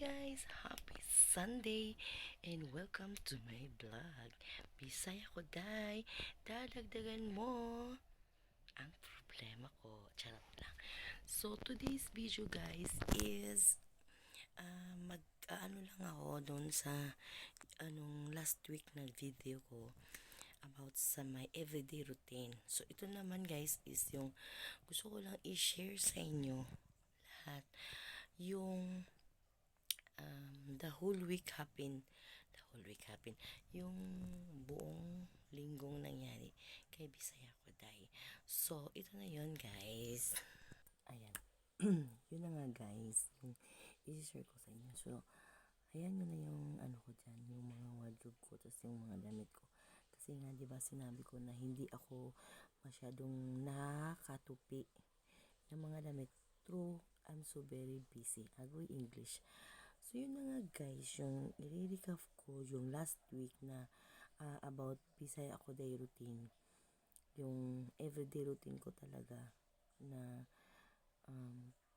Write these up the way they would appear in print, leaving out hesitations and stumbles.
guys! Happy Sunday and welcome to my vlog. Bisaya ko, day. Dadagdagan mo ang problema ko. Charot lang. So, today's video guys is ano lang ako doon sa last week na video ko about sa my everyday routine. So, ito naman guys is yung gusto ko lang i-share sa inyo lahat. Yung the whole week happen yung buong linggong nangyari kay Bisaya ko day. So ito na yon guys, ayan. Yun na nga guys yung i-share ko sa inyo. So ayan, yun na yung ano ko dyan, yung mga wardrobe ko, tapos yung mga damit ko. Kasi nga diba sinabi ko na hindi ako masyadong nakatupi ng mga damit. True, I'm so very busy. Agoy English. So, yun na nga guys, yung i-recap ko yung last week na about Bisaya ako day routine. Yung everyday routine ko talaga na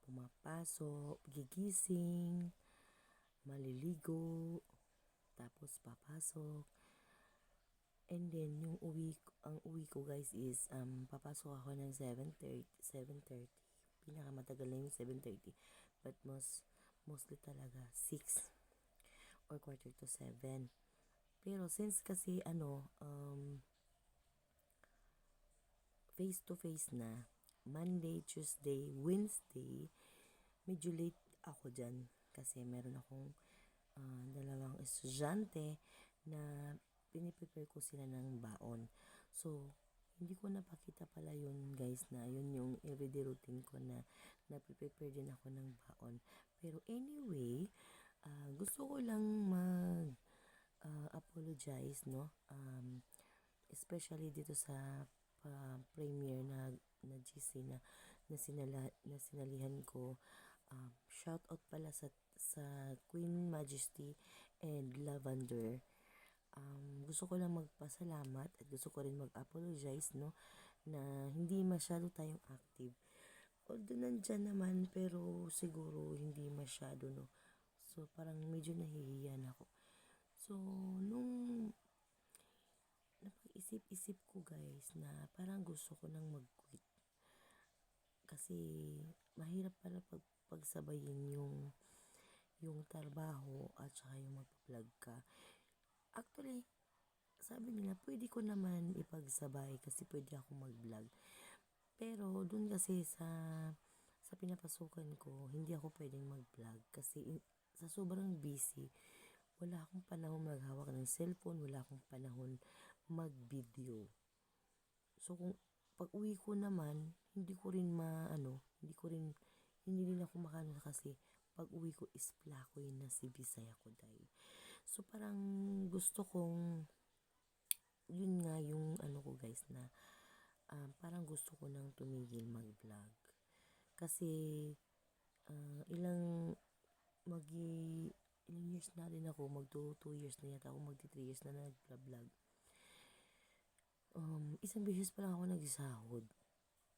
pumapasok, gigising, maliligo, tapos papasok. And then, ang uwi ko guys is, papasok ako ng 7:30. Pinakamatagal na yung 7:30. But mostly talaga 6 or quarter to 7. Pero since kasi face to face na, Monday, Tuesday, Wednesday, medyo late ako dyan. Kasi meron akong dalawang estudyante na piniprepare ko sila ng baon. So, hindi ko napakita pala yun guys na yun yung everyday routine ko na napiprepare din ako ng baon. Pero anyway, gusto ko lang apologize, no? Especially dito sa premiere na GC na sinalihan ko. Shout out pala sa Queen Majesty and Lavender. Gusto ko lang magpasalamat at gusto ko rin mag-apologize, no, na hindi masyado tayong active. Although nandyan naman, pero siguro hindi masyado, no. So, parang medyo nahihiyan ako. So, nung napag-isip-isip ko guys na parang gusto ko nang mag-quit. Kasi mahirap pala pagsabayin yung trabaho at saka yung mag-vlog ka. Actually, sabi nila, pwede ko naman ipagsabay kasi pwede ako mag-vlog. Pero dun kasi sa pinapasukan ko, hindi ako pwedeng mag-vlog kasi sa sobrang busy, wala akong panahon maghawak ng cellphone, wala akong panahon mag-video. So kung pag uwi ko naman, hindi rin ako makano kasi pag uwi ko is plakoy na si Bisaya ko day. So parang gusto kong, yun nga yung ano ko guys na parang gusto ko nang tumigil mag-vlog. Kasi ilang years na rin ako, mag 2 years na yata ako, magti 3 years na nag-vlog. Isang beses pa lang ako nagsahod.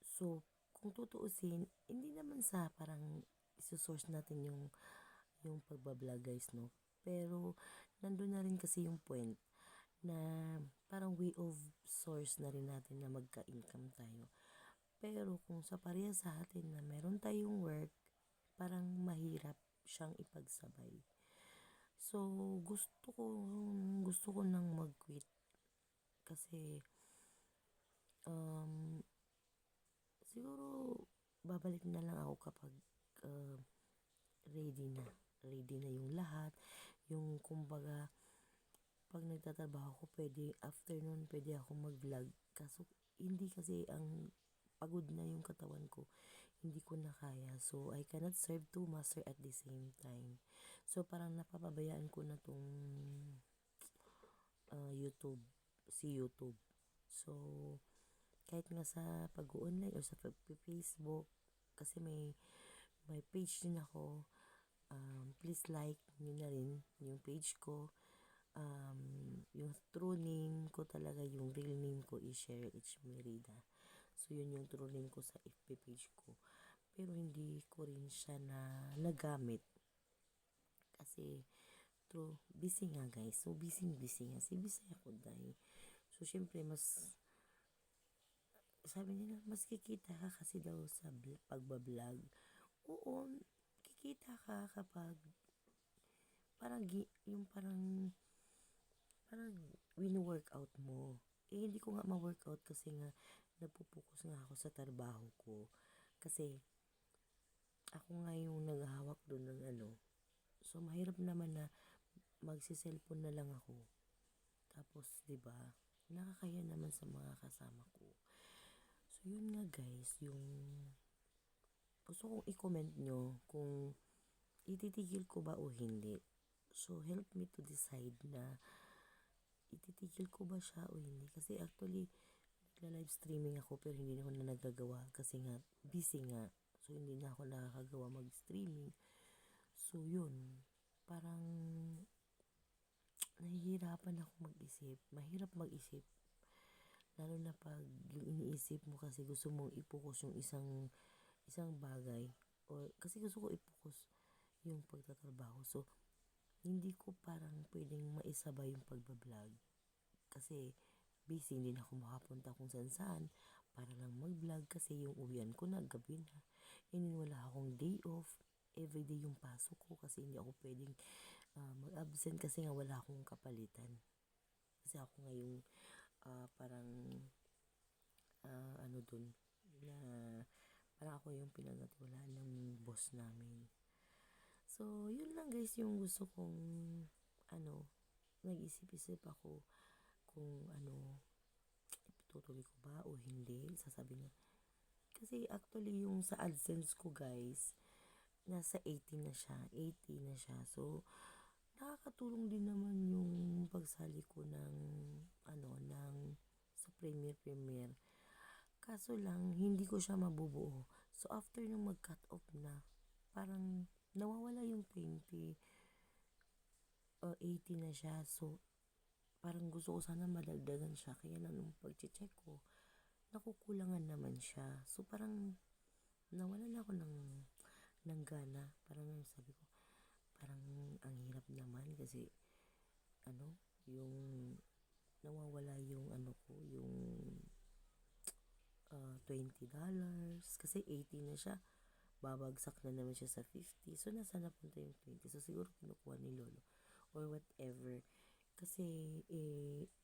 So, kung tutuusin, hindi naman sa parang isosource natin yung pagbablog guys, no? Pero, nandun na rin kasi yung point na parang way of source na rin natin na magka-income tayo. Pero, kung sa pareha sa atin na meron tayong work, parang mahirap siyang ipagsabay. So, gusto ko nang mag-quit kasi siguro babalik na lang ako kapag ready na yung lahat, yung kumbaga pag nagtatrabaho ko pwede afternoon pwede ako mag-vlog, kaso hindi kasi ang pagod na yung katawan ko, hindi ko na kaya. So I cannot serve two master at the same time. So parang napapabayaan ko na tong YouTube. So kahit nga sa pag-online o sa Facebook, kasi may page din ako, please like nyo na rin yung page ko. Yung true name ko talaga, yung real name ko is Cheryl H. Merida. So yun yung true name ko sa FB page ko, pero hindi ko rin siya na nagamit kasi busy nga guys. So busy nga si Bisaya ko dai. So syempre mas sabi nila mas kikita ka kasi daw sa pagbablog. Oo, kikita ka kapag parang yung parang wino-workout mo. Eh hindi ko nga ma-workout kasi nga nagpo-focus nga ako sa trabaho ko. Kasi ako nga yung naghahawak doon ng ano. So mahirap naman na magsi-cellphone na lang ako. Tapos 'di ba? Nakakaya naman sa mga kasama ko. So yun nga guys, yung gusto kong i-comment nyo kung ititigil ko ba o hindi. So help me to decide na ititigil ko ba siya o hindi. Kasi actually, nagla-live streaming ako pero hindi na ako na nagagawa kasi nga busy nga. So hindi na ako nakakagawa mag-streaming. So yun, parang nahihirapan ako mag-isip. Mahirap mag-isip. Lalo na pag yung iniisip mo kasi gusto mong i-focus yung isang bagay. Or, kasi gusto ko i-focus yung pagtatrabaho. So, hindi ko parang pwedeng maisabay yung pagbablog. Kasi, busy, hindi na ako makapunta kung saan para lang mag-vlog kasi yung uwian ko na, gabi na. And then, wala akong day off. Everyday yung pasok ko kasi hindi ako pwedeng mag-absent kasi nga wala akong kapalitan. Kasi ako nga yung parang ano dun na parang ako yung pinagkatiwalaan ng boss namin. So, yun lang guys yung gusto kong nag-isip-isip ako kung itutuloy ko ba o hindi. Sasabi na. Kasi actually yung sa AdSense ko guys, nasa 80 na siya. 80 na siya. So, nakakatulong din naman yung pagsali ko ng sa Premiere. Kaso lang, hindi ko siya mabubuo. So, after nung mag-cut off na, parang nawawala yung 20 o 80 na siya. So, parang gusto ko sana madagdagan siya. Kaya na nung pag-check ko, nakukulangan naman siya. So, parang nawalan ako ng gana. Parang sabi ko, parang ang hirap naman kasi yung nawawala yung yung $20 kasi 80 na siya, babagsak na naman siya sa 50. So nasa napunta yung 20? So siguro kinukuha ni Lolo or whatever kasi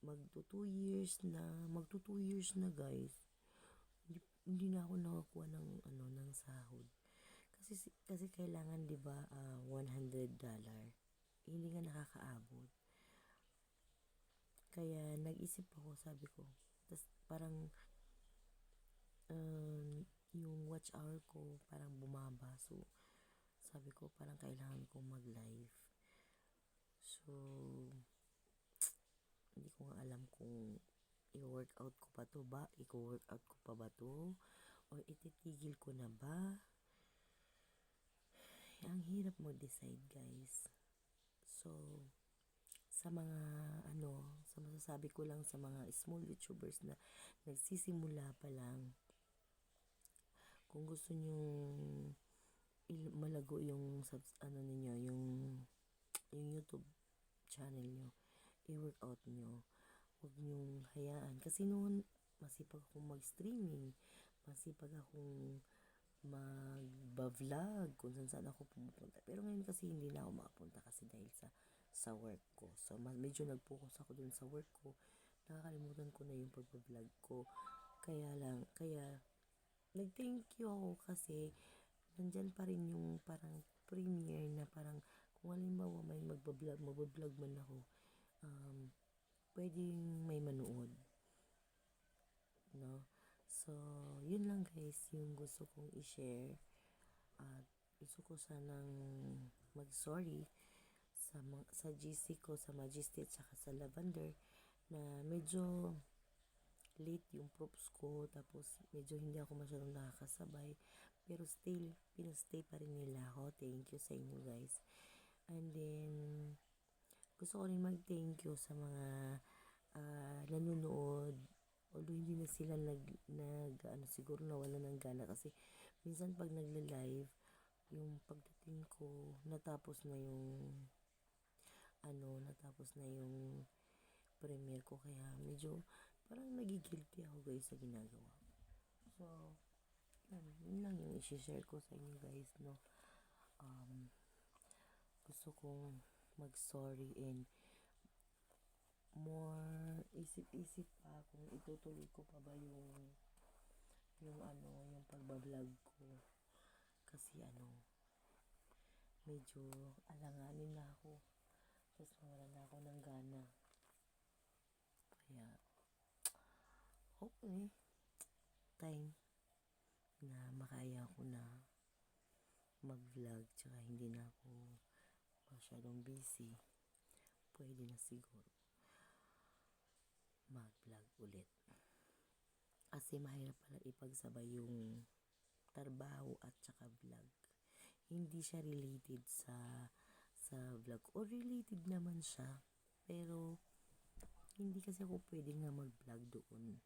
magto 2 years na guys, hindi na ako nakakuha ng ng sahod kasi kailangan 'di ba $100, hindi nga nakakaabot. Kaya nag-isip ako, sabi ko, tas parang yung watch hour ko parang bumaba. So, sabi ko parang kailangan kong mag-live. So, hindi ko nga alam kung i-workout ko pa ba to or ititigil ko na ba. Ang hirap mag-decide guys. So, sa mga sa masasabi ko lang sa mga small YouTubers na nagsisimula pa lang, kung gusto nyo malago yung ninyo, yung YouTube channel nyo, i-workout nyo. Huwag nyong hayaan. Kasi noon, masipag akong mag-streaming. Masipag akong mag-vlog kung saan ako pumupunta. Pero ngayon kasi hindi na ako makapunta kasi dahil sa work ko. So, medyo nag-focus ako dun sa work ko. Nakakalimutan ko na yung pag-vlog ko. Kaya nag-thank you ako kasi nandyan pa rin yung parang premiere na parang kung halimbawa may mag-vlog man ako, pwedeng may manood. No? So, yun lang guys yung gusto kong i-share. At gusto ko sanang mag-sorry sa GC ko, sa Majesty at saka sa Lavender na medyo late yung props ko, tapos medyo hindi ako masyadong nakakasabay, pero still pinastay pa rin nila ako. Thank you sa inyo guys. And then gusto ko rin mag-thank you sa mga nanonood, although hindi na sila siguro nawala ng gana kasi minsan pag nagla-live yung pagdating ko, natapos na yung premiere ko, kaya medyo parang nagigilty ako guys sa ginagawa ko. So, yun lang yung i-share ko sa inyo guys, no. Gusto kong mag-sorry and more isip-isip pa kung itutuloy ko pa ba yung pagbablog ko, kasi medyo alanganin na ako, tapos nawala na ako ng gana, kaya hopefully time na makaya ko na mag-vlog, tsaka hindi na ako masyadong busy, pwede na siguro mag-vlog ulit. Kasi mahirap pala ipagsabay yung trabaho at saka vlog. Hindi siya related sa vlog, o related naman siya, pero hindi kasi ako pwede nga mag-vlog doon.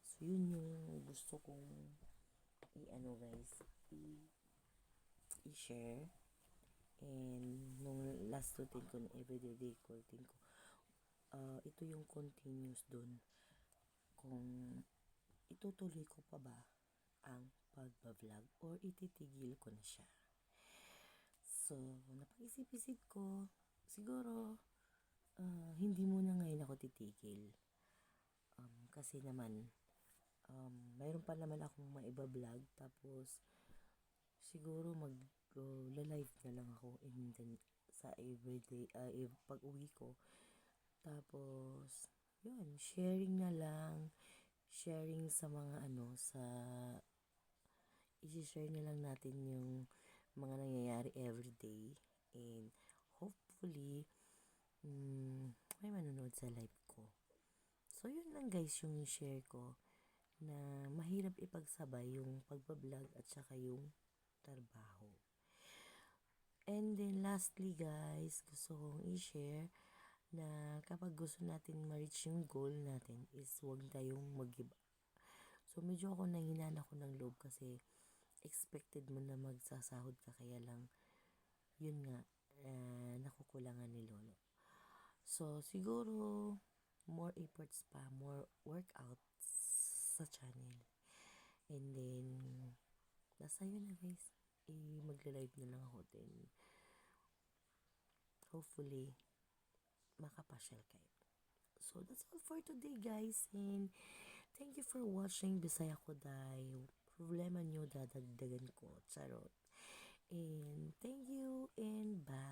So yun yung gusto kong guys, i-share. And nung last routine ko, ng everyday routine ko, ito yung continuous dun, kung itutuloy ko pa ba ang pagbablog or ititigil ko na siya. So, napag-isip-isip ko, siguro hindi muna ngayon ako titigil, kasi naman mayroon pa naman akong maiba-vlog, tapos siguro la-live na lang ako and then sa everyday pag uwi ko, tapos yun, sharing na lang, sharing sa mga i-share na lang natin yung mga nangyayari everyday, and hopefully may manonood sa live ko. So yun lang guys yung share ko, na mahirap ipagsabay yung pagbablog at saka yung trabaho. And then lastly guys, gusto kong i-share na kapag gusto natin ma-reach yung goal natin is huwag tayong mag-give up. So medyo ako nanghinaan ako ng loob, kasi expected mo na magsasahod ka, kaya lang yun nga, nakukulangan ni Lolo. So siguro more efforts pa, more workouts sa channel, and then nasa yun na guys, magla-live na lang ako, then hopefully makapasyal kayo. So that's all for today guys, and thank you for watching Bisaya ko Day. Problema nyo dadagdagan ko, charot. And thank you and bye.